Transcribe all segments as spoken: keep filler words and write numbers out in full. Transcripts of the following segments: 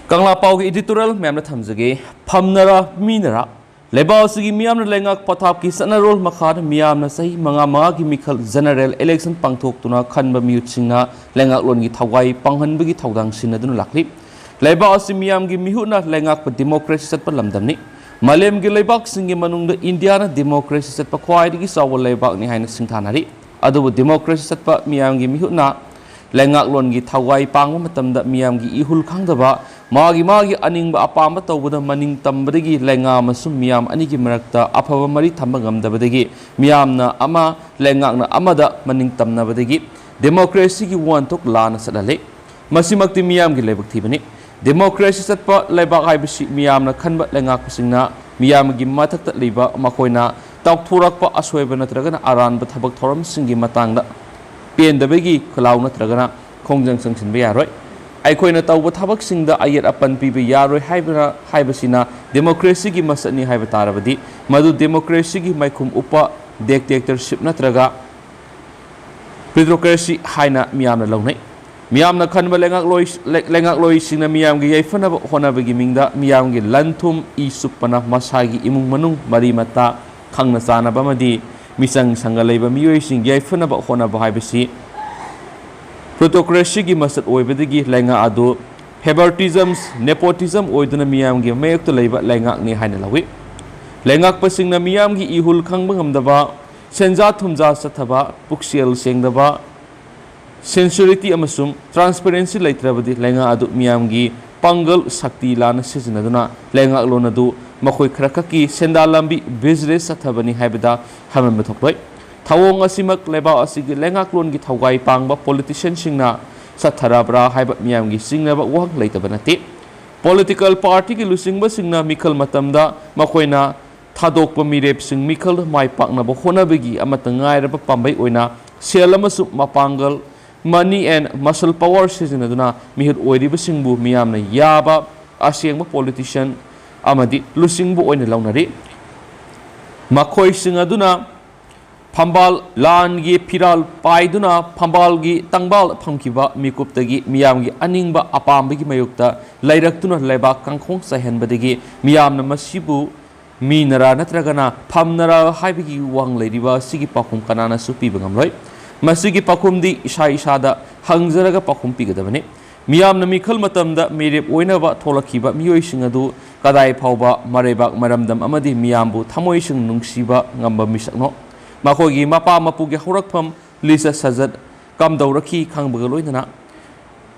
ꯀꯪꯂꯥ ꯄꯥꯎꯒꯤ editorial ꯃꯌꯥꯝꯗ ꯊꯝꯖꯒꯦ꯫ ꯐꯝꯅꯔꯥ ꯃꯤꯅꯔꯥ? ꯂꯩꯕꯥꯛ ꯑꯁꯤꯒꯤ ꯃꯤꯌꯥꯝꯅ ꯂꯩꯉꯥꯛ ꯄꯊꯥꯞꯀꯤ ꯆꯠꯅꯔꯣꯜ ꯃꯈꯥꯗ ꯃꯤꯌꯥꯝꯅ ꯆꯍꯤ ꯃꯉꯥ ꯃꯉꯥꯒꯤ ꯃꯤꯈꯜ general election ꯄꯥꯡꯊꯣꯛꯇꯨꯅ ꯈꯟꯕ ꯃꯤꯍꯨꯠꯁꯤꯡꯅ ꯂꯩꯉꯥꯛꯂꯣꯟꯒꯤ ꯊꯧꯒꯥꯏ ꯄꯥꯡꯍꯟꯕꯒꯤ ꯊꯧꯗꯥꯡ ꯁꯤꯟꯅꯗꯨꯅ ꯂꯥꯛꯂꯤ꯫ ꯂꯩꯕꯥꯛ ꯑꯁꯤ ꯃꯤꯌꯥꯝꯒꯤ ꯃꯤꯍꯨꯠꯅ ꯂꯩꯉꯥꯛꯄ democracy ꯆꯠꯄ ꯂꯝꯗꯝꯅꯤ꯫ ꯃꯥꯂꯦꯝꯒꯤ ꯂꯩꯕꯥꯛꯁꯤꯡꯒꯤ ꯃꯅꯨꯡꯗ ꯏꯟꯗꯤꯌꯥꯅ democracy ꯆꯠꯄ ꯈ꯭ꯋꯥꯏꯗꯒꯤ ꯆꯥꯎꯕ ꯂꯩꯕꯥꯛꯅꯤ ꯍꯥꯏꯅ ꯁꯤꯡꯊꯥꯅꯔꯤ꯫ ꯑꯗꯨꯕꯨ democracy ꯆꯠꯄ ꯃꯤꯌꯥꯝꯒꯤ ꯃꯤꯍꯨꯠꯅ ꯂꯩꯉꯥꯛꯂꯣꯟꯒꯤ ꯊꯧꯒꯥꯏ ꯄꯥꯡꯕ ꯃꯇꯝꯗ ꯃꯤꯌꯥꯝꯒꯤ ꯏꯍꯨꯜ ꯈꯪꯗꯕ, ꯃꯥꯒꯤ ꯃꯥꯒꯤ ꯑꯅꯤꯡꯕ ꯑꯄꯥꯝꯕ ꯇꯧꯕꯗ ꯃꯅꯤꯡ ꯇꯝꯕꯗꯒꯤ ꯂꯩꯉꯥꯛ ꯑꯃꯁꯨꯡ ꯃꯤꯌꯥꯝ ꯑꯅꯤꯒꯤ ꯃꯔꯛꯇ ꯑꯐꯕ ꯃꯔꯤ ꯊꯝꯕ ꯉꯝꯗꯕꯗꯒꯤ ꯃꯤꯌꯥꯝꯅ ꯑꯃ, ꯂꯩꯉꯥꯛꯅ ꯑꯃꯗ ꯃꯅꯤꯡ ꯇꯝꯅꯕꯗꯒꯤ democracyꯒꯤ ꯋꯥꯍꯟꯊꯣꯛ ꯂꯥꯟꯅ ꯆꯠꯍꯜꯂꯤ꯫ ꯃꯁꯤꯃꯛꯇꯤ ꯃꯤꯌꯥꯝꯒꯤ ꯂꯥꯏꯕꯛ ꯊꯤꯕꯅꯤ꯫ Democracy ꯆꯠꯄ ꯂꯩꯕꯥꯛ ꯍꯥꯏꯕꯁꯤ ꯃꯤꯌꯥꯝꯅ ꯈꯟꯕ ꯂꯩꯉꯥꯛꯄꯁꯤꯡꯅ ꯃꯤꯌꯥꯝꯒꯤ ꯃꯊꯛꯇ ꯂꯩꯕ ꯃꯈꯣꯏꯅ ꯇꯧꯊꯣꯔꯛꯄ ꯑꯁꯣꯏꯕ ꯅꯠꯇ꯭ꯔꯒꯅ ꯑꯔꯥꯟꯕ ꯊꯕꯛ ꯊꯧꯔꯝꯁꯤꯡꯒꯤ ꯃꯇꯥꯡꯗ ꯄꯦꯟꯗꯕꯒꯤ ꯈꯨꯜꯂꯥꯎ ꯅꯠꯇ꯭ꯔꯒꯅ ꯈꯣꯡꯖꯪ ꯆꯪꯁꯤꯟꯕ ꯌꯥꯔꯣꯏ꯫ ꯑꯩꯈꯣꯏꯅ ꯇꯧꯕ ꯊꯕꯛꯁꯤꯡꯗ ꯑꯌꯦꯠ ꯑꯄꯟ ꯄꯤꯕ ꯌꯥꯔꯣꯏ ꯍꯥꯏꯕꯅ, ꯍꯥꯏꯕꯁꯤꯅ democracyꯒꯤ ꯃꯁꯛꯅꯤ ꯍꯥꯏꯕ ꯇꯥꯔꯕꯗꯤ, ꯃꯗꯨ democracyꯒꯤ ꯃꯥꯏꯈꯨꯝ ꯎꯞꯄ dictatorship ꯅꯠꯇ꯭ꯔꯒ plutocracy ꯍꯥꯏꯅ ꯃꯤꯌꯥꯝꯅ ꯂꯧꯅꯩ꯫ ꯃꯤꯌꯥꯝꯅ ꯈꯟꯕ ꯂꯩꯉꯥꯛꯂꯣꯏ-, ꯂꯩ-, ꯂꯩꯉꯥꯛꯂꯣꯏꯁꯤꯡꯅ ꯃꯤꯌꯥꯝꯒꯤ ꯌꯥꯏꯐꯅꯕ ꯍꯣꯠꯅꯕꯒꯤ ꯃꯤꯡꯗ ꯃꯤꯌꯥꯝꯒꯤ ꯂꯟ-ꯊꯨꯝ, ꯏ ꯆꯨꯞꯄꯅ ꯃꯁꯥꯒꯤ ꯏꯃꯨꯡ ꯃꯅꯨꯡ, ꯃꯔꯤ ꯃꯇꯥ, ꯈꯪꯅ ꯆꯥꯟꯅꯕ ꯑꯃꯗꯤ ꯃꯤꯆꯪ ꯁꯪꯒ ꯂꯩꯕ ꯃꯤꯑꯣꯏꯁꯤꯡ ꯌꯥꯏꯐꯅꯕ ꯍꯣꯠꯅꯕ ꯍꯥꯏꯕꯁꯤ plutocracyꯒꯤ ꯃꯁꯛ ꯑꯣꯏꯕꯗꯒꯤ ꯂꯩꯉꯥꯛ ꯑꯗꯨ favoritism, nepotism ꯑꯣꯏꯗꯨꯅ ꯃꯤꯌꯥꯝꯒꯤ ꯃꯥꯌꯣꯛꯇ ꯂꯩꯕ ꯂꯩꯉꯥꯛꯅꯤ ꯍꯥꯏꯅ ꯂꯧꯏ꯫ ꯂꯩꯉꯥꯛꯄꯁꯤꯡꯅ ꯃꯤꯌꯥꯝꯒꯤ ꯏꯍꯨꯜ ꯈꯪꯕ ꯉꯝꯗꯕ, ꯁꯦꯟꯖꯥ ꯊꯨꯝꯖꯥ ꯆꯠꯊꯕ, ꯄꯨꯛꯆꯦꯜ ꯁꯦꯡꯗꯕ, sincerity ꯑꯃꯁꯨꯡ transparency ꯂꯩꯇ꯭ꯔꯕꯗꯤ ꯂꯩꯉꯥꯛ ꯑꯗꯨ ꯃꯤꯌꯥꯝꯒꯤ ꯄꯥꯡꯒꯜ ꯁꯛꯇꯤ ꯂꯥꯟꯅ ꯁꯤꯖꯤꯟꯅꯗꯨꯅ ꯂꯩꯉꯥꯛꯂꯣꯟ ꯑꯗꯨ ꯃꯈꯣꯏ ꯈꯔꯈꯛꯀꯤ ꯁꯦꯟꯗꯥꯟ ꯂꯝꯕꯤ, business ꯆꯠꯊꯕꯅꯤ ꯍꯥꯏꯕꯗ ꯍꯥꯃꯟꯕ ꯊꯣꯛꯂꯣꯏ꯫ ꯊꯧꯑꯣꯡ ꯑꯁꯤꯃꯛ ꯂꯩꯕꯥꯛ ꯑꯁꯤꯒꯤ ꯂꯩꯉꯥꯛꯂꯣꯟꯒꯤ ꯊꯧꯒꯥꯏ ꯄꯥꯡꯕ politicianꯁꯤꯡꯅ ꯆꯠꯊꯔꯕ꯭ꯔꯥ ꯍꯥꯏꯕ ꯃꯤꯌꯥꯝꯒꯤ ꯆꯤꯡꯅꯕ ꯋꯥꯍꯪ ꯂꯩꯇꯕ ꯅꯠꯇꯦ꯫ Political partyꯒꯤ ꯂꯨꯆꯤꯡꯕꯁꯤꯡꯅ ꯃꯤꯈꯜ ꯃꯇꯝꯗ ꯃꯈꯣꯏꯅ ꯊꯥꯗꯣꯛꯄ ꯃꯤꯔꯦꯞꯁꯤꯡ ꯃꯤꯈꯜ ꯃꯥꯏ ꯄꯥꯛꯅꯕ ꯍꯣꯠꯅꯕꯒꯤ ꯑꯃꯠꯇ ꯉꯥꯏꯔꯕ ꯄꯥꯝꯕꯩ ꯑꯣꯏꯅ ꯁꯦꯜ ꯑꯃꯁꯨꯡ ꯃꯄꯥꯡꯒꯜ, money and muscle power ꯁꯤꯖꯤꯟꯅꯗꯨꯅ ꯃꯤꯍꯨꯠ ꯑꯣꯏꯔꯤꯕꯁꯤꯡꯕꯨ ꯃꯤꯌꯥꯝꯅ ꯌꯥꯕ ꯑꯁꯦꯡꯕ politician ꯑꯃꯗꯤ ꯂꯨꯆꯤꯡꯕ ꯑꯣꯏꯅ ꯂꯧꯅꯔꯤ꯫ ꯃꯈꯣꯏꯁꯤꯡ ꯑꯗꯨꯅ ꯐꯝꯕꯥꯜ ꯂꯥꯟꯒꯤ ꯐꯤꯔꯥꯜ ꯄꯥꯏꯗꯨꯅ ꯐꯝꯕꯥꯜꯒꯤ ꯇꯪꯕꯥꯜ ꯐꯝꯈꯤꯕ ꯃꯤꯀꯨꯞꯇꯒꯤ ꯃꯤꯌꯥꯝꯒꯤ ꯑꯅꯤꯡꯕ ꯑꯄꯥꯝꯕꯒꯤ ꯃꯥꯌꯣꯛꯇ ꯂꯩꯔꯛꯇꯨꯅ ꯂꯩꯕꯥꯛ ꯀꯥꯡꯈꯣꯡ ꯆꯥꯏꯍꯟꯕꯗꯒꯤ ꯃꯤꯌꯥꯝꯅ ꯃꯁꯤꯕꯨ ꯃꯤꯅꯔꯥ ꯅꯠꯇ꯭ꯔꯒꯅ ꯐꯝꯅꯔꯥ ꯍꯥꯏꯕꯒꯤ ꯋꯥꯍꯪ ꯂꯩꯔꯤꯕ ꯑꯁꯤꯒꯤ ꯄꯥꯎꯈꯨꯝ ꯀꯅꯥꯅꯁꯨ ꯄꯤꯕ ꯉꯝꯂꯣꯏ꯫ ꯃꯁꯤꯒꯤ ꯄꯥꯎꯈꯨꯝꯗꯤ ꯏꯁꯥ ꯏꯁꯥꯗ ꯍꯪꯖꯔꯒ ꯄꯥꯎꯈꯨꯝ ꯄꯤꯒꯗꯕꯅꯤ꯫ ꯃꯤꯌꯥꯝꯅ ꯃꯤꯈꯜ ꯃꯇꯝꯗ ꯃꯤꯔꯦꯞ ꯑꯣꯏꯅꯕ ꯊꯣꯛꯂꯛꯈꯤꯕ ꯃꯤꯑꯣꯏꯁꯤꯡ ꯑꯗꯨ ꯀꯗꯥꯏ ꯐꯥꯎꯕ ꯃꯔꯩꯕꯥꯛ ꯃꯔꯝꯗꯝ ꯑꯃꯗꯤ ꯃꯤꯌꯥꯝꯕꯨ ꯊꯃꯣꯏꯁꯤꯡ ꯅꯨꯡꯁꯤꯕ ꯉꯝꯕ ꯃꯤꯁꯛꯅꯣ? ꯃꯈꯣꯏꯒꯤ ꯃꯄꯥ ꯃꯄꯨꯒꯤ ꯍꯧꯔꯛꯐꯝ, ꯂꯤꯆꯠ ꯁꯥꯖꯠ ꯀꯝꯗꯧꯔꯛꯈꯤ ꯈꯪꯕꯒ ꯂꯣꯏꯅꯅ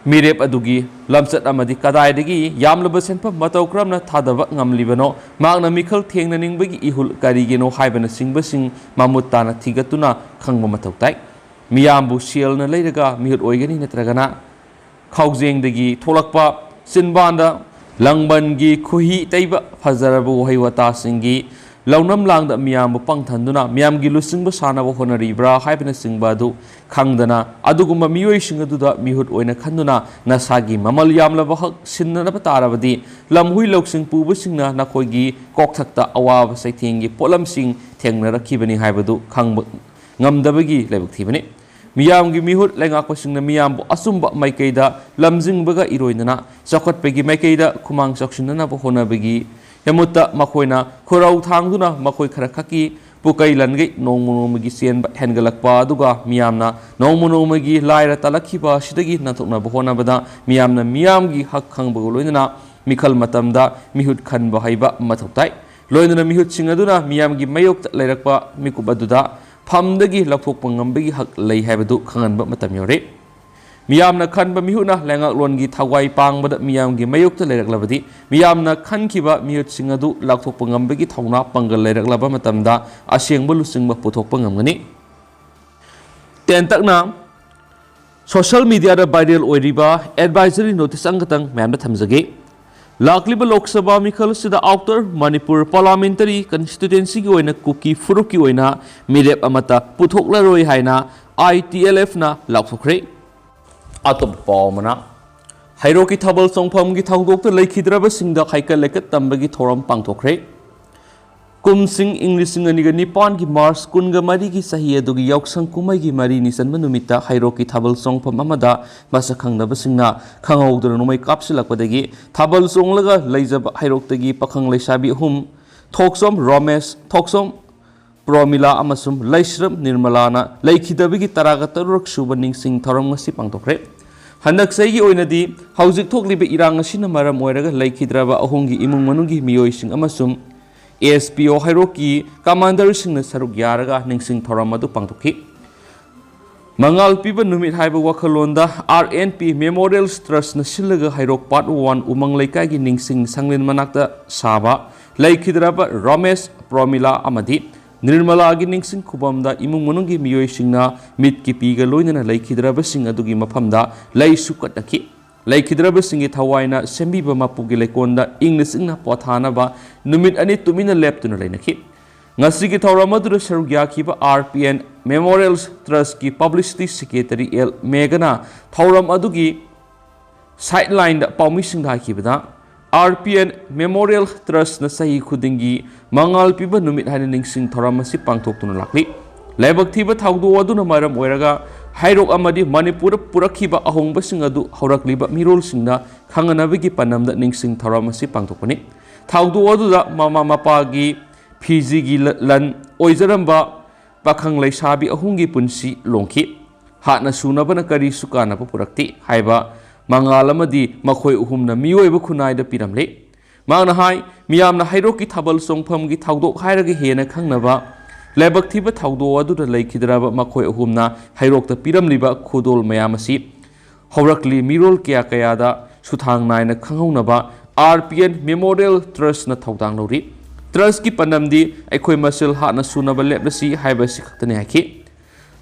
ꯃꯤꯔꯦꯞ ꯑꯗꯨꯒꯤ ꯂꯝꯆꯠ ꯑꯃꯗꯤ ꯀꯗꯥꯏꯗꯒꯤ ꯌꯥꯝꯂꯕ ꯁꯦꯟꯐꯝ ꯃꯇꯧ ꯀꯔꯝꯅ ꯊꯥꯗꯕ ꯉꯝꯂꯤꯕꯅꯣ, ꯃꯍꯥꯛꯅ ꯃꯤꯈꯜ ꯊꯦꯡꯅꯅꯤꯡꯕꯒꯤ ꯏꯍꯨꯜ ꯀꯔꯤꯒꯤꯅꯣ ꯍꯥꯏꯕꯅꯆꯤꯡꯕꯁꯤꯡ ꯃꯃꯨꯠ ꯇꯥꯅ ꯊꯤꯒꯠꯇꯨꯅ ꯈꯪꯕ ꯃꯊꯧ ꯇꯥꯏ꯫ ꯃꯤꯌꯥꯝꯕꯨ ꯁꯦꯜꯅ ꯂꯩꯔꯒ ꯃꯤꯍꯨꯠ ꯑꯣꯏꯒꯅꯤ ꯅꯠꯇ꯭ꯔꯒꯅ ꯈꯥꯎꯖꯦꯡꯗꯒꯤ ꯊꯣꯛꯂꯛꯄ ꯆꯤꯟꯕꯥꯟꯗ ꯂꯪꯕꯟꯒꯤ ꯈꯨꯍꯤ ꯇꯩꯕ ꯐꯖꯔꯕ ꯋꯥꯍꯩ ꯋꯥꯇꯥꯁꯤꯡꯒꯤ ꯂꯧꯅꯝ ꯂꯥꯡꯗ ꯃꯤꯌꯥꯝꯕꯨ ꯄꯪꯊꯟꯗꯨꯅ ꯃꯤꯌꯥꯝꯒꯤ ꯂꯨꯆꯤꯡꯕ ꯁꯥꯅꯕ ꯍꯣꯠꯅꯔꯤꯕ꯭ꯔꯥ ꯍꯥꯏꯕꯅꯆꯤꯡꯕ ꯑꯗꯨ ꯈꯪꯗꯅ ꯑꯗꯨꯒꯨꯝꯕ ꯃꯤꯑꯣꯏꯁꯤꯡ ꯑꯗꯨꯗ ꯃꯤꯍꯨꯠ ꯑꯣꯏꯅ ꯈꯟꯗꯨꯅ ꯅꯁꯥꯒꯤ ꯃꯃꯜ ꯌꯥꯝꯂꯕ ꯍꯛ ꯁꯤꯟꯅꯅꯕ ꯇꯥꯔꯕꯗꯤ ꯂꯝꯍꯨꯏ ꯂꯧꯁꯤꯡ ꯄꯨꯕꯁꯤꯡꯅ ꯅꯈꯣꯏꯒꯤ ꯀꯣꯛꯊꯛꯇ ꯑꯋꯥꯕ ꯆꯩꯊꯦꯡꯒꯤ ꯄꯣꯠꯂꯝꯁꯤꯡ ꯊꯦꯡꯅꯔꯛꯈꯤꯕꯅꯤ ꯍꯥꯏꯕꯗꯨ ꯈꯪꯕ ꯉꯝꯗꯕꯒꯤ ꯂꯥꯏꯕꯛ ꯊꯤꯕꯅꯤ꯫ ꯃꯤꯌꯥꯝꯒꯤ ꯃꯤꯍꯨꯠ ꯂꯩꯉꯥꯛꯄꯁꯤꯡꯅ ꯃꯤꯌꯥꯝꯕꯨ ꯑꯆꯨꯝꯕ ꯃꯥꯏꯀꯩꯗ ꯂꯝꯖꯤꯡꯕꯒ ꯏꯔꯣꯏꯅꯅ ꯆꯥꯎꯈꯠꯄꯒꯤ ꯃꯥꯏꯀꯩꯗ ꯈꯨꯃꯥꯡ ꯆꯥꯎꯁꯤꯟꯅꯅꯕ ꯍꯣꯠꯅꯕꯒꯤ ꯃꯍꯨꯠꯇ ꯃꯈꯣꯏꯅ ꯈꯨꯔꯧ ꯊꯥꯡꯗꯨꯅ ꯃꯈꯣꯏ ꯈꯔꯈꯛꯀꯤ ꯄꯨꯀꯩ ꯂꯟꯒꯩ ꯅꯣꯡꯃ ꯅꯣꯡꯃꯒꯤ ꯆꯦꯟꯕ ꯍꯦꯟꯒꯠꯂꯛꯄ ꯑꯗꯨꯒ ꯃꯤꯌꯥꯝꯅ ꯅꯣꯡꯃ ꯅꯣꯡꯃꯒꯤ ꯂꯥꯏꯔ ꯇꯥꯜꯂꯛꯈꯤꯕ ꯑꯁꯤꯗꯒꯤ ꯅꯥꯟꯊꯣꯛꯅꯕ ꯍꯣꯠꯅꯕꯗ ꯃꯤꯌꯥꯝꯅ ꯃꯤꯌꯥꯝꯒꯤ ꯍꯛ ꯈꯪꯕꯒ ꯂꯣꯏꯅꯅ ꯃꯤꯈꯜ ꯃꯇꯝꯗ ꯃꯤꯍꯨꯠ ꯈꯟꯕ ꯍꯩꯕ ꯃꯊꯧ ꯇꯥꯏ꯫ ꯂꯣꯏꯅꯅ ꯃꯤꯍꯨꯠꯁꯤꯡ ꯑꯗꯨꯅ ꯃꯤꯌꯥꯝꯒꯤ ꯃꯥꯌꯣꯛꯇ ꯂꯩꯔꯛꯄ ꯃꯤꯀꯨꯞ ꯑꯗꯨꯗ ꯐꯝꯗꯒꯤ ꯂꯧꯊꯣꯛꯄ ꯉꯝꯕꯒꯤ ꯍꯛ ꯂꯩ ꯍꯥꯏꯕꯗꯨ ꯈꯪꯍꯟꯕ ꯃꯇꯝ ꯌꯧꯔꯦ꯫ ꯃꯤꯌꯥꯝꯅ ꯈꯟꯕ ꯃꯤꯍꯨꯠꯅ ꯂꯩꯉꯥꯛꯂꯣꯟꯒꯤ ꯊꯋꯥꯏ ꯄꯥꯡꯕꯗ ꯃꯤꯌꯥꯝꯒꯤ ꯃꯥꯌꯣꯛꯇ ꯂꯩꯔꯛꯂꯕꯗꯤ, ꯃꯤꯌꯥꯝꯅ ꯈꯟꯈꯤꯕ ꯃꯤꯍꯨꯠꯁꯤꯡ ꯑꯗꯨ ꯂꯥꯎꯊꯣꯛꯄ ꯉꯝꯕꯒꯤ ꯊꯧꯅꯥ ꯄꯥꯡꯒꯜ ꯂꯩꯔꯛꯂꯕ ꯃꯇꯝꯗ ꯑꯁꯦꯡꯕ ꯂꯨꯆꯤꯡꯕ ꯄꯨꯊꯣꯛꯄ ꯉꯝꯒꯅꯤ꯫ ꯇꯦꯟꯇꯛꯅ ꯁꯣꯁꯤꯌꯦꯜ ꯃꯤꯗꯤꯌꯥꯗ ꯚꯥꯏꯔꯦꯜ ꯑꯣꯏꯔꯤꯕ ꯑꯦꯗꯚꯥꯏꯖꯔꯤ ꯅꯣꯇꯤꯁ ꯑꯃꯈꯛꯇꯪ ꯃꯌꯥꯝꯗ ꯊꯝꯖꯒꯦ꯫ ꯂꯥꯛꯂꯤꯕ ꯂꯣꯛ ꯁꯚꯥ ꯃꯤꯈꯜ ꯑꯁꯤꯗ ꯑꯥꯎꯇꯔ ꯃꯅꯤꯄꯨꯔ ꯄꯥꯔꯂꯥꯃꯦꯟꯇꯔꯤ ꯀꯟꯁꯇꯤꯇ꯭ꯋꯦꯟꯁꯤꯒꯤ ꯑꯣꯏꯅ ꯀꯨꯀꯤ ꯐꯨꯔꯨꯞꯀꯤ ꯑꯣꯏꯅ ꯃꯤꯔꯦꯞ ꯑꯃꯠꯇ ꯄꯨꯊꯣꯛꯂꯔꯣꯏ ꯍꯥꯏꯅ ꯑꯥꯏ ꯇꯤ ꯑꯦꯜ ꯑꯦꯐꯅ ꯂꯥꯎꯊꯣꯛꯈ꯭ꯔꯦ꯫ ꯑꯇꯣꯞꯄ ꯄꯥꯎ ꯑꯃꯅ, ꯍꯩꯔꯣꯛꯀꯤ ꯊꯥꯕꯜ ꯆꯣꯡꯐꯝꯒꯤ ꯊꯧꯗꯣꯛꯇ ꯂꯩꯈꯤꯗ꯭ꯔꯕꯁꯤꯡꯗ ꯍꯩꯀꯠ ꯂꯩꯀꯠ ꯇꯝꯕꯒꯤ ꯊꯧꯔꯝ ꯄꯥꯡꯊꯣꯛꯈ꯭ꯔꯦ꯫ ꯀꯨꯝꯁꯤꯡ ꯏꯪ ꯂꯤꯁꯤꯡ ꯑꯅꯤꯒ ꯅꯤꯄꯥꯟꯒꯤ ꯃꯥꯔꯆ ꯀꯨꯟꯒ ꯃꯔꯤꯒꯤ ꯆꯍꯤ ꯑꯗꯨꯒꯤ ꯌꯥꯎꯁꯪ ꯀꯨꯝꯍꯩꯒꯤ ꯃꯔꯤꯅꯤ ꯆꯟꯕ ꯅꯨꯃꯤꯠꯇ ꯍꯩꯔꯣꯛꯀꯤ ꯊꯥꯕꯜ ꯆꯣꯡꯐꯝ ꯑꯃꯗ ꯃꯁꯛ ꯈꯪꯗꯕꯁꯤꯡꯅ ꯈꯪꯍꯧꯗꯅ ꯅꯣꯡꯃꯩ ꯀꯥꯞꯁꯤꯜꯂꯛꯄꯗꯒꯤ ꯊꯥꯕꯜ ꯆꯣꯡꯂꯒ ꯂꯩꯖꯕ ꯍꯩꯔꯣꯛꯇꯒꯤ ꯄꯥꯈꯪ ꯂꯩꯁꯥꯕꯤ ꯑꯍꯨꯝ, ꯊꯣꯛꯆꯣꯝ ꯔꯣꯃꯦꯁ, ꯊꯣꯛꯆꯣꯝ ꯄ꯭ꯔꯣꯃꯤꯂꯥ ꯑꯃꯁꯨꯡ ꯂꯩꯁ꯭ꯔꯝ ꯅꯤꯔꯃꯂꯥꯅ ꯂꯩꯈꯤꯗꯕꯒꯤ ꯇꯔꯥꯒ ꯇꯔꯨꯛ ꯁꯨꯕ ꯅꯤꯡꯁꯤꯡ ꯊꯧꯔꯝ ꯉꯁꯤ ꯄꯥꯡꯊꯣꯛꯈ꯭ꯔꯦ꯫ ꯍꯟꯗꯛ ꯆꯍꯤꯒꯤ ꯑꯣꯏꯅꯗꯤ ꯍꯧꯖꯤꯛ ꯊꯣꯛꯂꯤꯕ ꯏꯔꯥꯡ ꯑꯁꯤꯅ ꯃꯔꯝ ꯑꯣꯏꯔꯒ ꯂꯩꯈꯤꯗ꯭ꯔꯕ ꯑꯍꯨꯝꯒꯤ ꯏꯃꯨꯡ ꯃꯅꯨꯡꯒꯤ ꯃꯤꯑꯣꯏꯁꯤꯡ ꯑꯃꯁꯨꯡ ꯑꯦꯁ ꯄꯤ ꯑꯣ ꯍꯩꯔꯣꯛꯀꯤ ꯀꯃꯥꯟꯗꯔꯁꯤꯡꯅ ꯁꯔꯨꯛ ꯌꯥꯔꯒ ꯅꯤꯡꯁꯤꯡ ꯊꯧꯔꯝ ꯑꯗꯨ ꯄꯥꯡꯊꯣꯛꯈꯤ꯫ ꯃꯉꯥꯜ ꯄꯤꯕ ꯅꯨꯃꯤꯠ ꯍꯥꯏꯕ ꯋꯥꯈꯜꯂꯣꯟꯗ ꯑꯥꯔ ꯑꯦꯟ ꯄꯤ ꯃꯦꯃꯣꯔꯤꯌꯦꯜ ꯇ꯭ꯔꯁꯅ ꯁꯤꯜꯂꯒ ꯍꯩꯔꯣꯛ ꯄꯥꯔꯠ ꯋꯥꯟ ꯎꯃꯪ ꯂꯩꯀꯥꯏꯒꯤ ꯅꯤꯡꯁꯤꯡ ꯁꯪꯂꯦꯟ ꯃꯅꯥꯛꯇ ꯁꯥꯕ ꯂꯩꯈꯤꯗ꯭ꯔꯕ ꯔꯣꯃꯦꯁ, ꯄ꯭ꯔꯣꯃꯤꯂꯥ ꯑꯃꯗꯤ ꯅꯤꯔꯃꯂꯥꯒꯤ ꯅꯤꯡꯁꯤꯡ ꯈꯨꯕꯝꯗ ꯏꯃꯨꯡ ꯃꯅꯨꯡꯒꯤ ꯃꯤꯑꯣꯏꯁꯤꯡꯅ ꯃꯤꯠꯀꯤ ꯄꯤꯒ ꯂꯣꯏꯅꯅ ꯂꯩꯈꯤꯗ꯭ꯔꯕꯁꯤꯡ ꯑꯗꯨꯒꯤ ꯃꯐꯝꯗ ꯂꯩꯁꯨ ꯀꯠꯅꯈꯤ꯫ ꯂꯩꯈꯤꯗ꯭ꯔꯕꯁꯤꯡꯒꯤ ꯊꯋꯥꯏꯅ ꯁꯦꯝꯕꯤꯕ ꯃꯄꯨꯒꯤ ꯂꯩꯀꯣꯜꯗ ꯏꯪꯅ ꯆꯤꯛꯅ ꯄꯣꯊꯥꯅꯕ ꯅꯨꯃꯤꯠ ꯑꯅꯤ ꯇꯨꯃꯤꯟꯅ ꯂꯦꯞꯇꯨꯅ ꯂꯩꯅꯈꯤ꯫ ꯉꯁꯤꯒꯤ ꯊꯧꯔꯝ ꯑꯗꯨꯗ ꯁꯔꯨꯛ ꯌꯥꯈꯤꯕ ꯑꯥꯔ ꯄꯤ ꯑꯦꯟ ꯃꯦꯃꯣꯔꯤꯌꯦꯜ ꯇ꯭ꯔꯁꯀꯤ ꯄꯕ꯭ꯂꯤꯁꯤꯇꯤ ꯁꯦꯀ꯭ꯔꯦꯇꯔꯤ ꯑꯦꯜ ꯃꯦꯒꯅ ꯊꯧꯔꯝ ꯑꯗꯨꯒꯤ ꯁꯥꯏꯠꯂꯥꯏꯟꯗ ꯄꯥꯎꯃꯤꯁꯤꯡꯗ ꯍꯥꯏꯈꯤꯕꯗ, ꯑꯥꯔ ꯄꯤ ꯑꯦꯟ ꯃꯦꯃꯣꯔꯤꯌꯦꯜ ꯇ꯭ꯔꯁꯅ ꯆꯍꯤ ꯈꯨꯗꯤꯡꯒꯤ ꯃꯉꯥꯜ ꯄꯤꯕ ꯅꯨꯃꯤꯠ ꯍꯥꯏꯅ ꯅꯤꯡꯁꯤꯡ ꯊꯧꯔꯝ ꯑꯁꯤ ꯄꯥꯡꯊꯣꯛꯇꯨꯅ ꯂꯥꯛꯂꯤ꯫ ꯂꯥꯏꯕꯛ ꯊꯤꯕ ꯊꯧꯗꯣꯛ ꯑꯗꯨꯅ ꯃꯔꯝ ꯑꯣꯏꯔꯒ ꯍꯩꯔꯣꯛ ꯑꯃꯗꯤ ꯃꯅꯤꯄꯨꯔꯗ ꯄꯨꯔꯛꯈꯤꯕ ꯑꯍꯣꯡꯕꯁꯤꯡ ꯑꯗꯨ ꯍꯧꯔꯛꯂꯤꯕ ꯃꯤꯔꯣꯜꯁꯤꯡꯅ ꯈꯪꯍꯟꯅꯕꯒꯤ ꯄꯥꯟꯗꯝꯗ ꯅꯤꯡꯁꯤꯡ ꯊꯧꯔꯝ ꯑꯁꯤ ꯄꯥꯡꯊꯣꯛꯄꯅꯤ꯫ ꯊꯧꯗꯣꯛ ꯑꯗꯨꯗ ꯃꯃꯥ ꯃꯄꯥꯒꯤ ꯐꯤꯖꯤꯒꯤ ꯂ-, ꯂꯟ ꯑꯣꯏꯖꯔꯝꯕ ꯄꯥꯈꯪ ꯂꯩꯁꯥꯕꯤ ꯑꯍꯨꯝꯒꯤ ꯄꯨꯟꯁꯤ ꯂꯣꯡꯈꯤ꯫ ꯍꯥꯠꯅ ꯁꯨꯅꯕꯅ ꯀꯔꯤꯁꯨ ꯀꯥꯟꯅꯕ ꯄꯨꯔꯛꯇꯦ ꯍꯥꯏꯕ ꯃꯉꯥꯜ ꯑꯃꯗꯤ ꯃꯈꯣꯏ ꯑꯍꯨꯝꯅ ꯃꯤꯑꯣꯏꯕ ꯈꯨꯟꯅꯥꯏꯗ ꯄꯤꯔꯝꯂꯦ꯫ ꯃꯍꯥꯛꯅ ꯍꯥꯏ, ꯃꯤꯌꯥꯝꯅ ꯍꯩꯔꯣꯛꯀꯤ ꯊꯥꯕꯜ ꯆꯣꯡꯐꯝꯒꯤ ꯊꯧꯗꯣꯛ ꯍꯥꯏꯔꯒ ꯍꯦꯟꯅ ꯈꯪꯅꯕ ꯂꯥꯏꯕꯛ ꯊꯤꯕ ꯊꯧꯗꯣꯛ ꯑꯗꯨꯗ ꯂꯩꯈꯤꯗ꯭ꯔꯕ ꯃꯈꯣꯏ ꯑꯍꯨꯝꯅ ꯍꯩꯔꯣꯛꯇ ꯄꯤꯔꯝꯂꯤꯕ ꯈꯨꯗꯣꯜ ꯃꯌꯥꯝ ꯑꯁꯤ ꯍꯧꯔꯛꯂꯤ ꯃꯤꯔꯣꯜ ꯀꯌꯥ ꯀꯌꯥꯗ ꯁꯨꯊꯥꯡ ꯅꯥꯏꯅ ꯈꯪꯍꯧꯅꯕ ꯑꯥꯔ ꯄꯤ ꯑꯦꯟ ꯃꯦꯃꯣꯔꯤꯌꯦꯜ ꯇ꯭ꯔꯁꯅ ꯊꯧꯗꯥꯡ ꯂꯧꯔꯤ꯫ ꯇ꯭ꯔꯁꯀꯤ ꯄꯥꯟꯗꯝꯗꯤ ꯑꯩꯈꯣꯏ ꯃꯁꯦꯜ ꯍꯥꯠꯅ ꯁꯨꯅꯕ ꯂꯦꯞꯂꯁꯤ ꯍꯥꯏꯕ ꯑꯁꯤ ꯈꯛꯇꯅꯤ ꯍꯥꯏꯈꯤ꯫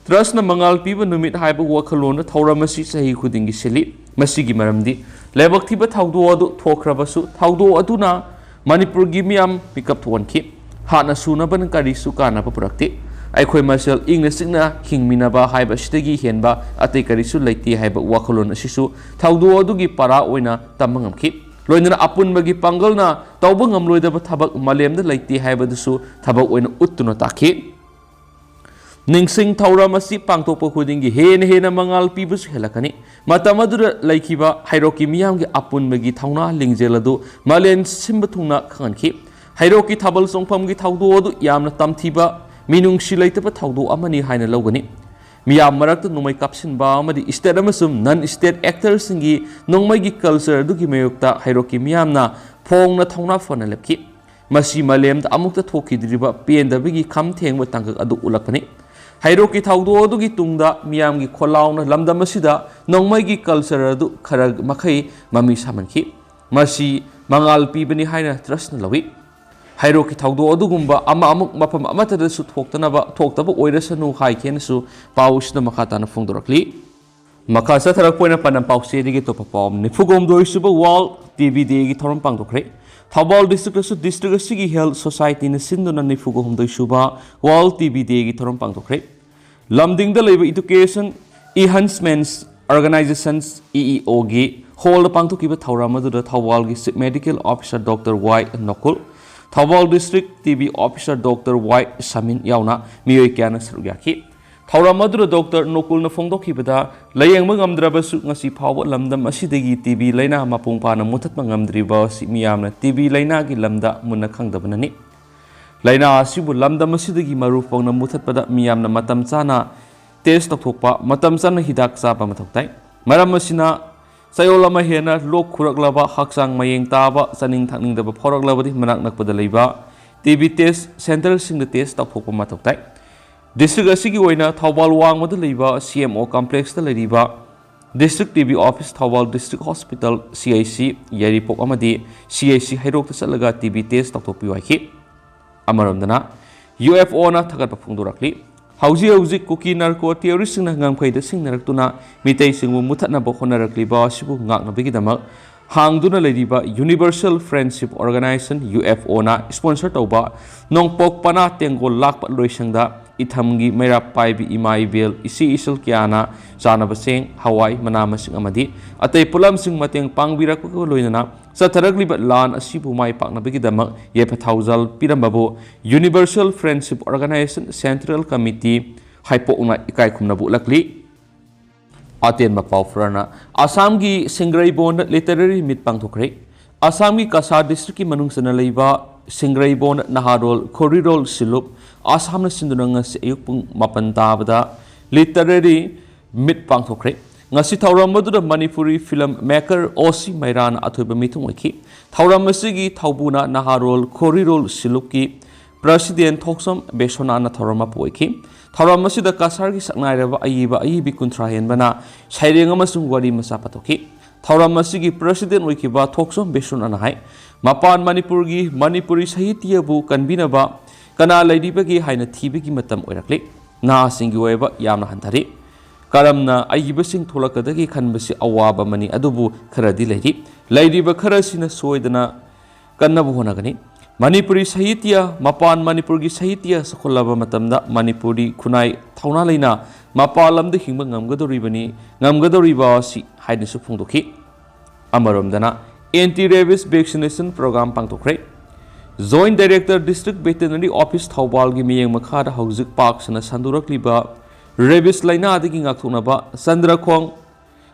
ꯇ꯭ꯔꯁꯅ ꯃꯉꯥꯜ ꯄꯤꯕ ꯅꯨꯃꯤꯠ ꯍꯥꯏꯕ ꯋꯥꯈꯜꯂꯣꯟꯗ ꯊꯧꯔꯝ ꯑꯁꯤ ꯆꯍꯤ ꯈꯨꯗꯤꯡꯒꯤ ꯁꯤꯜꯂꯤ꯫ ꯃꯁꯤꯒꯤ ꯃꯔꯝꯗꯤ ꯂꯥꯏꯕꯛ ꯊꯤꯕ ꯊꯧꯗꯣꯛ ꯑꯗꯨ ꯊꯣꯛꯈ꯭ꯔꯕꯁꯨ, ꯊꯧꯗꯣꯛ ꯑꯗꯨꯅ ꯃꯅꯤꯄꯨꯔꯒꯤ ꯃꯤꯌꯥꯝ ꯃꯤꯀꯞ ꯊꯣꯛꯍꯟꯈꯤ꯫ ꯍꯥꯠꯅ ꯁꯨꯅꯕꯅ ꯀꯔꯤꯁꯨ ꯀꯥꯟꯅꯕ ꯄꯨꯔꯛꯇꯦ꯫ ꯑꯩꯈꯣꯏ ꯃꯁꯦꯜ ꯏꯪꯅ ꯆꯤꯛꯅ ꯍꯤꯡꯃꯤꯟꯅꯕ ꯍꯥꯏꯕ ꯑꯁꯤꯗꯒꯤ ꯍꯦꯟꯕ ꯑꯇꯩ ꯀꯔꯤꯁꯨ ꯂꯩꯇꯦ ꯍꯥꯏꯕ ꯋꯥꯈꯜꯂꯣꯟ ꯑꯁꯤꯁꯨ ꯊꯧꯗꯣꯛ ꯑꯗꯨꯒꯤ ꯄꯥꯔꯥ ꯑꯣꯏꯅ ꯇꯝꯕ ꯉꯝꯈꯤ꯫ ꯂꯣꯏꯅꯅ ꯑꯄꯨꯟꯕꯒꯤ ꯄꯥꯡꯒꯜꯅ ꯇꯧꯕ ꯉꯝꯂꯣꯏꯗꯕ ꯊꯕꯛ ꯃꯥꯂꯦꯝꯗ ꯂꯩꯇꯦ ꯍꯥꯏꯕꯗꯨꯁꯨ ꯊꯕꯛ ꯑꯣꯏꯅ ꯎꯠꯇꯨꯅ ꯇꯥꯛꯈꯤ꯫ ꯅꯤꯡꯁꯤꯡ ꯊꯧꯔꯝ ꯑꯁꯤ ꯄꯥꯡꯊꯣꯛꯄ ꯈꯨꯗꯤꯡꯒꯤ ꯍꯦꯟꯅ ꯍꯦꯟꯅ ꯃꯉꯥꯜ ꯄꯤꯕꯁꯨ ꯍꯦꯜꯂꯛꯀꯅꯤ꯫ ꯃꯇꯝ ꯑꯗꯨꯗ ꯂꯩꯈꯤꯕ ꯍꯩꯔꯣꯛꯀꯤ ꯃꯤꯌꯥꯝꯒꯤ ꯑꯄꯨꯟꯕꯒꯤ ꯊꯧꯅꯥ ꯂꯤꯡꯖꯦꯜ ꯑꯗꯨ ꯃꯥꯂꯦꯝ ꯁꯤꯟꯕ ꯊꯨꯡꯅ ꯈꯪꯍꯟꯈꯤ꯫ ꯍꯩꯔꯣꯛꯀꯤ ꯊꯥꯕꯜ ꯆꯣꯡꯐꯝꯒꯤ ꯊꯧꯗꯣꯛ ꯑꯗꯨ ꯌꯥꯝꯅ ꯇꯝꯊꯤꯕ, ꯃꯤꯅꯨꯡꯁꯤ ꯂꯩꯇꯕ ꯊꯧꯗꯣꯛ ꯑꯃꯅꯤ ꯍꯥꯏꯅ ꯂꯧꯒꯅꯤ꯫ ꯃꯤꯌꯥꯝ ꯃꯔꯛꯇ ꯅꯣꯡꯃꯩ ꯀꯥꯞꯁꯤꯟꯕ ꯑꯃꯗꯤ state ꯑꯃꯁꯨꯡ non state actorꯁꯤꯡꯒꯤ ꯅꯣꯡꯃꯩꯒꯤ culture ꯑꯗꯨꯒꯤ ꯃꯥꯌꯣꯛꯇ ꯍꯩꯔꯣꯛꯀꯤ ꯃꯤꯌꯥꯝꯅ ꯐꯣꯡꯅ ꯊꯧꯅꯥ ꯐꯅ ꯂꯦꯞꯈꯤ꯫ ꯃꯁꯤ ꯃꯥꯂꯦꯝꯗ ꯑꯃꯨꯛꯇ ꯊꯣꯛꯈꯤꯗ꯭ꯔꯤꯕ ꯄꯦꯟꯗꯕꯒꯤ ꯈꯝ ꯊꯦꯡꯕ ꯇꯥꯡꯀꯛ ꯑꯗꯨ ꯎꯠꯂꯛꯄꯅꯤ꯫ ꯍꯩꯔꯣꯛꯀꯤ ꯊꯧꯗꯣꯛ ꯑꯗꯨꯒꯤ ꯇꯨꯡꯗ ꯃꯤꯌꯥꯝꯒꯤ ꯈꯣꯜꯂꯥꯎꯅ ꯂꯝꯗꯝ ꯑꯁꯤꯗ ꯅꯣꯡꯃꯩꯒꯤ culture ꯑꯗꯨ ꯈꯔ ꯃꯈꯩ ꯃꯃꯤ ꯁꯥꯝꯍꯟꯈꯤ꯫ ꯃꯁꯤ ꯃꯉꯥꯜ ꯄꯤꯕꯅꯤ ꯍꯥꯏꯅ ꯇ꯭ꯔꯁꯅ ꯂꯧꯏ꯫ ꯍꯩꯔꯣꯛꯀꯤ ꯊꯧꯗꯣꯛ ꯑꯗꯨꯒꯨꯝꯕ ꯑꯃ ꯑꯃꯨꯛ ꯃꯐꯝ ꯑꯃꯠꯇꯗꯁꯨ ꯊꯣꯛꯇꯅꯕ, ꯊꯣꯛꯇꯕ ꯑꯣꯏꯔꯁꯅꯨ ꯍꯥꯏꯈꯤ ꯍꯥꯏꯅꯁꯨ ꯄꯥꯎ ꯑꯁꯤꯗ ꯃꯈꯥ ꯇꯥꯅ ꯐꯣꯡꯗꯣꯔꯛꯂꯤ꯫ ꯃꯈꯥ ꯆꯠꯊꯔꯛꯄ ꯑꯣꯏꯅ ꯄꯥꯟꯗꯝ ꯄꯥꯎꯆꯦꯗꯒꯤ ꯑꯇꯣꯞꯄ ꯄꯥꯎ ꯑꯃ, ꯅꯤꯐꯨ ꯍꯨꯝꯗꯣꯏ ꯁꯨꯕ World ꯇꯤ ꯕꯤ Dayꯒꯤ ꯊꯧꯔꯝ ꯄꯥꯡꯊꯣꯛꯈ꯭ꯔꯦ꯫ ꯊꯧꯕꯥꯜ districtꯇꯁꯨ district ꯑꯁꯤꯒꯤ health societyꯅ ꯁꯤꯟꯗꯨꯅ ꯅꯤꯐꯨ ꯍꯨꯝꯗꯣꯏ ꯁꯨꯕ World ꯇꯤ ꯕꯤ Dayꯒꯤ ꯊꯧꯔꯝ ꯄꯥꯡꯊꯣꯛꯈ꯭ꯔꯦ꯫ ꯂꯝꯗꯤꯡꯗ ꯂꯩꯕ Education Enhancements Organizations, EEOꯒꯤ hallꯗ ꯄꯥꯡꯊꯣꯛꯈꯤꯕ ꯊꯧꯔꯝ ꯑꯗꯨꯗ ꯊꯧꯕꯥꯜꯒꯤ Chief Medical Officer Doctor Y Nokul, Thoubal District T B Officer Doctor Y Samin ꯌꯥꯎꯅ ꯃꯤꯑꯣꯏ ꯀꯌꯥꯅ ꯁꯔꯨꯛ ꯌꯥꯈꯤ꯫ ꯊꯧꯔꯝ ꯑꯗꯨꯗ Doctor ꯅꯣꯀꯨꯜꯅ ꯐꯣꯡꯗꯣꯛꯈꯤꯕꯗ, ꯂꯥꯌꯦꯡꯕ ꯉꯝꯗ꯭ꯔꯕꯁꯨ ꯉꯁꯤ ꯐꯥꯎꯕ ꯂꯝꯗꯝ ꯑꯁꯤꯗꯒꯤ ꯇꯤ ꯕꯤ ꯂꯥꯏꯅꯥ ꯃꯄꯨꯡ ꯐꯥꯅ ꯃꯨꯊꯠꯄ ꯉꯝꯗ꯭ꯔꯤꯕ ꯑꯁꯤ ꯃꯤꯌꯥꯝꯅ ꯇꯤ ꯕꯤ ꯂꯥꯏꯅꯥꯒꯤ ꯂꯝꯗ ꯃꯨꯟꯅ ꯈꯪꯗꯕꯅꯅꯤ꯫ ꯂꯥꯏꯅꯥ ꯑꯁꯤꯕꯨ ꯂꯝꯗꯝ ꯑꯁꯤꯗꯒꯤ ꯃꯔꯨ ꯐꯪꯅ ꯃꯨꯊꯠꯄꯗ ꯃꯤꯌꯥꯝꯅ ꯃꯇꯝ ꯆꯥꯅ test ꯇꯧꯊꯣꯛꯄ, ꯃꯇꯝ ꯆꯥꯅ ꯍꯤꯗꯥꯛ ꯆꯥꯕ ꯃꯊꯧ ꯇꯥꯏ꯫ ꯃꯔꯝ ꯑꯁꯤꯅ, ꯆꯌꯣꯜ ꯑꯃ ꯍꯦꯟꯅ ꯂꯣꯛ ꯈꯨꯔꯛꯂꯕ, ꯍꯛꯆꯥꯡ ꯃꯌꯦꯡ ꯇꯥꯕ, ꯆꯥꯅꯤꯡ ꯊꯛꯅꯤꯡꯗꯕ ꯐꯥꯎꯔꯛꯂꯕꯗꯤ ꯃꯅꯥꯛ ꯅꯛꯄꯗ ꯂꯩꯕ ꯇꯤ ꯕꯤ test centreꯁꯤꯡꯗ test ꯇꯧꯊꯣꯛꯄ ꯃꯊꯧ ꯇꯥꯏ꯫ District ꯑꯁꯤꯒꯤ ꯑꯣꯏꯅ ꯊꯧꯕꯥꯜ ꯋꯥꯡꯃꯗ ꯂꯩꯕ C M O complexꯇ ꯂꯩꯔꯤꯕ District T B Office, Thoubal District Hospital, C I C ꯌꯥꯏꯔꯤꯄꯣꯛ ꯑꯃꯗꯤ C I C ꯍꯩꯔꯣꯛꯇ ꯆꯠꯂꯒ ꯇꯤ ꯕꯤ test ꯇꯧꯊꯣꯛꯄꯤꯌꯨ ꯍꯥꯏꯈꯤ꯫ ꯑꯃꯔꯣꯝꯗꯅ, UFOꯅ ꯊꯥꯒꯠꯄ ꯐꯣꯡꯗꯣꯔꯛꯂꯤ꯫ ꯍꯧꯖꯤꯛ ꯍꯧꯖꯤꯛ ꯀꯨꯀꯤ narco terroristꯁꯤꯡꯅ ꯉꯝꯈꯩꯗ ꯁꯤꯡꯅꯔꯛꯇꯨꯅ ꯃꯤꯇꯩꯁꯤꯡꯕꯨ ꯃꯨꯊꯠꯅꯕ ꯍꯣꯠꯅꯔꯛꯂꯤꯕ ꯑꯁꯤꯕꯨ ꯉꯥꯛꯅꯕꯒꯤꯗꯃꯛ ꯍꯥꯡꯗꯨꯅ ꯂꯩꯔꯤꯕ Universal Friendship Organization, UFOꯅ sponsor ꯇꯧꯕ ꯅꯣꯡꯄꯣꯛ ꯄꯅꯥ ꯇꯦꯡꯒꯣꯜ ꯂꯥꯛꯄ ꯂꯣꯏꯁꯪꯗ ꯏꯊꯝꯒꯤ ꯃꯩꯔꯥ ꯄꯥꯏꯕꯤ ꯏꯃꯥ ꯏꯕꯦꯜ, ꯏꯆꯦ ꯏꯆꯜ ꯀꯌꯥꯅ ꯆꯥꯅꯕ ꯆꯦꯡ, ꯍꯋꯥꯏ, ꯃꯅꯥ ꯃꯁꯤꯡ ꯑꯃꯗꯤ ꯑꯇꯩ ꯄꯣꯠꯂꯝꯁꯤꯡ ꯃꯇꯦꯡ ꯄꯥꯡꯕꯤꯔꯛꯄꯒ ꯂꯣꯏꯅꯅ ꯆꯠꯊꯔꯛꯂꯤꯕ ꯂꯥꯟ ꯑꯁꯤꯕꯨ ꯃꯥꯏ ꯄꯥꯛꯅꯕꯒꯤꯗꯃꯛ ꯌꯥꯏꯐ ꯊꯧꯖꯥꯜ ꯄꯤꯔꯝꯕꯕꯨ Universal Friendship Organization Central Committee ꯍꯥꯏꯄꯣꯛꯅ ꯏꯀꯥꯏ ꯈꯨꯝꯅꯕ ꯎꯠꯂꯛꯂꯤ꯫ ꯑꯇꯦꯟꯕ ꯄꯥꯎ ꯐꯔꯅ ꯑꯁꯥꯝꯒꯤ ꯁꯤꯡꯒ꯭ꯔꯩꯕꯣꯟꯗ literary meet ꯄꯥꯡꯊꯣꯛꯈ꯭ꯔꯦ꯫ ꯑꯁꯥꯝꯒꯤ ꯀꯁꯥꯔ district ꯀꯤ ꯃꯅꯨꯡ ꯆꯟꯅ ꯂꯩꯕ ꯁꯤꯡꯒ꯭ꯔꯩꯕꯣꯟ, ꯅꯍꯥꯔꯣꯜ, ꯈꯣꯔꯤꯔꯣꯜ, ꯁꯤꯂꯨꯞ, ꯑꯁꯥꯝꯅ ꯁꯤꯟꯗꯨꯅ ꯉꯁꯤ ꯑꯌꯨꯛ ꯄꯨꯡ ꯃꯥꯄꯟ ꯇꯥꯕꯗ literary meet ꯄꯥꯡꯊꯣꯛꯈ꯭ꯔꯦ꯫ ꯉꯁꯤ ꯊꯧꯔꯝ ꯑꯗꯨꯗ ꯃꯅꯤꯄꯨꯔꯤ film maker ꯑꯣ ꯁꯤ ꯃꯩꯔꯥꯅ ꯑꯊꯣꯏꯕ ꯃꯤꯊꯨꯡ ꯑꯣꯏꯈꯤ꯫ ꯊꯧꯔꯝ ꯑꯁꯤꯒꯤ ꯊꯧꯕꯨꯅ ꯅꯍꯥꯔꯣꯜ ꯈꯣꯔꯤꯔꯣꯜ ꯁꯤꯂꯨꯞꯀꯤ president ꯊꯣꯛꯆꯝ ꯕꯦꯁꯣꯅꯥꯅ ꯊꯧꯔꯝ ꯃꯄꯨ ꯑꯣꯏꯈꯤ꯫ ꯊꯧꯔꯝ ꯑꯁꯤꯗ ꯀꯁꯥꯔꯒꯤ ꯁꯛꯅꯥꯏꯔꯕ ꯑꯏꯕ ꯑꯏꯕꯤ ꯀꯨꯟꯊ꯭ꯔꯥ ꯍꯦꯟꯕꯅ ꯁꯩꯔꯦꯡ ꯑꯃꯁꯨꯡ ꯋꯥꯔꯤ ꯃꯆꯥ ꯄꯥꯊꯣꯛꯈꯤ꯫ ꯊꯧꯔꯝ ꯑꯁꯤꯒꯤ president ꯑꯣꯏꯈꯤꯕ ꯊꯣꯛꯆꯝ ꯕꯦꯁꯣꯅꯥꯅ ꯍꯥꯏ, ꯃꯄꯥꯟ ꯃꯅꯤꯄꯨꯔꯒꯤ ꯃꯅꯤꯄꯨꯔꯤ ꯁꯥꯍꯤꯇ꯭ꯌꯕꯨ ꯀꯟꯕꯤꯅꯕ ꯀꯅꯥ ꯂꯩꯔꯤꯕꯒꯦ ꯍꯥꯏꯅ ꯊꯤꯕꯒꯤ ꯃꯇꯝ ꯑꯣꯏꯔꯛꯂꯤ꯫ ꯅꯍꯥꯁꯤꯡꯒꯤ ꯑꯣꯏꯕ ꯌꯥꯝꯅ ꯍꯟꯊꯔꯤ꯫ ꯀꯔꯝꯅ ꯑꯏꯕꯁꯤꯡ ꯊꯣꯛꯂꯛꯀꯗꯒꯦ ꯈꯟꯕꯁꯤ ꯑꯋꯥꯕ ꯑꯃꯅꯤ, ꯑꯗꯨꯕꯨ ꯈꯔꯗꯤ ꯂꯩꯔꯤ꯫ ꯂꯩꯔꯤꯕ ꯈꯔꯁꯤꯅ ꯁꯣꯏꯗꯅ ꯀꯟꯅꯕ ꯍꯣꯠꯅꯒꯅꯤ꯫ ꯃꯅꯤꯄꯨꯔꯤ ꯁꯥꯍꯤꯇ꯭ꯌ, ꯃꯄꯥꯟ ꯃꯅꯤꯄꯨꯔꯒꯤ ꯁꯥꯍꯤꯇ꯭ꯌ ꯆꯥꯎꯈꯠꯂꯕ ꯃꯇꯝꯗ ꯃꯅꯤꯄꯨꯔꯤ ꯈꯨꯟꯅꯥꯏ ꯊꯧꯅꯥ ꯂꯩꯅ ꯃꯄꯥꯟ ꯂꯝꯗ ꯍꯤꯡꯕ ꯉꯝꯒꯗꯧꯔꯤꯕꯅꯤ, ꯉꯝꯒꯗꯧꯔꯤꯕ ꯑꯁꯤ ꯍꯥꯏꯅꯁꯨ ꯐꯣꯡꯗꯣꯛꯈꯤ꯫ ꯑꯃꯔꯣꯝꯗꯅ anti rabies vaccination program ꯄꯥꯡꯊꯣꯛꯈ꯭ꯔꯦ꯫ Joint Director District Veterinary Office ꯊꯧꯕꯥꯜꯒꯤ ꯃꯤꯠꯌꯦꯡ ꯃꯈꯥꯗ ꯍꯧꯖꯤꯛ ꯄꯥꯛ ꯁꯟꯅ ꯁꯟꯗꯣꯔꯛꯂꯤꯕ rabies ꯂꯥꯏꯅꯥꯗꯒꯤ ꯉꯥꯛꯊꯣꯛꯅꯕ ꯆꯟꯗ꯭ꯔꯈꯣꯡ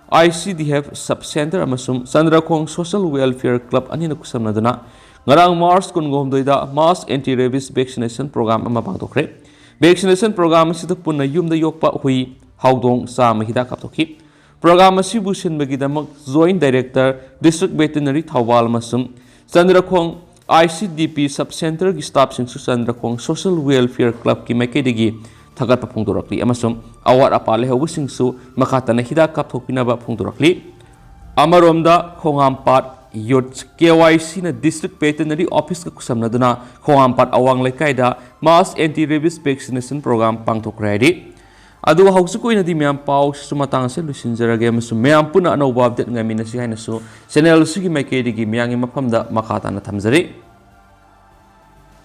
I C D F sub center ꯑꯃꯁꯨꯡ ꯆꯟꯗ꯭ꯔꯈꯣꯡ Social Welfare Club ꯑꯅꯤꯅ ꯈꯨꯠꯁꯝꯅꯗꯨꯅ ꯉꯔꯥꯡ March ꯀꯨꯟꯍꯨꯝꯗꯣꯏꯗ mass anti rabies vaccination program ꯑꯃ ꯄꯥꯡꯊꯣꯛꯈ꯭ꯔꯦ꯫ Vaccination program ꯑꯁꯤꯗ ꯄꯨꯟꯅ ꯌꯨꯝꯗ ꯌꯣꯛꯄ ꯍꯨꯏ, ꯍꯧꯗꯣꯡ ꯆꯥꯝꯃ ꯍꯤꯗꯥꯛ ꯀꯥꯞꯊꯣꯛꯈꯤ꯫ Program ꯑꯁꯤꯕꯨ ꯁꯤꯟꯕꯒꯤꯗꯃꯛ Joint Director District Veterinary Thoubal ꯑꯃꯁꯨꯡ ꯆꯟꯗ꯭ꯔꯈꯣꯡ I C D P sub center ꯒꯤ staff ꯁꯤꯡꯁꯨ ꯆꯟꯗ꯭ꯔꯈꯣꯡ Social Welfare Club ꯀꯤ ꯃꯥꯏꯀꯩꯗꯒꯤ ꯊꯥꯒꯠꯄ ꯐꯣꯡꯗꯣꯔꯛꯂꯤ ꯑꯃꯁꯨꯡ ꯑꯋꯥꯠ ꯑꯄꯥ ꯂꯩꯍꯧꯕꯁꯤꯡꯁꯨ ꯃꯈꯥ ꯇꯥꯅ ꯍꯤꯗꯥꯛ ꯀꯥꯞꯊꯣꯛꯄꯤꯅꯕ ꯐꯣꯡꯗꯣꯔꯛꯂꯤ꯫ ꯑꯃꯔꯣꯝꯗ ꯈꯣꯡꯍꯥꯝꯄꯥꯠ Youth K Y C ꯅ District Veterinary Office ꯀ ꯈꯨꯠꯁꯝꯅꯗꯨꯅ ꯈꯣꯡꯍꯥꯝꯄꯥꯠ ꯑꯋꯥꯡ ꯂꯩꯀꯥꯏꯗ mass anti rabies vaccination program ꯄꯥꯡꯊꯣꯛꯈ꯭ꯔꯦ ꯍꯥꯏꯔꯤ꯫ ꯑꯗꯨꯒ ꯍꯧꯖꯤꯛꯀꯤ ꯑꯣꯏꯅꯗꯤ ꯃꯌꯥꯝ ꯄꯥꯎꯁꯤꯁꯨ ꯃꯇꯥꯡ ꯑꯁꯤꯗ ꯂꯣꯏꯁꯤꯟꯖꯔꯒꯦ ꯑꯃꯁꯨꯡ ꯃꯌꯥꯝ ꯄꯨꯟꯅ ꯑꯅꯧꯕ update ꯉꯥꯏꯃꯤꯟꯅꯁꯤ ꯍꯥꯏꯅꯁꯨ channel ꯑꯁꯤꯒꯤ ꯃꯥꯏꯀꯩꯗꯒꯤ ꯃꯌꯥꯝꯒꯤ ꯃꯐꯝꯗ ꯃꯈꯥ ꯇꯥꯅ ꯊꯝꯖꯔꯤ꯫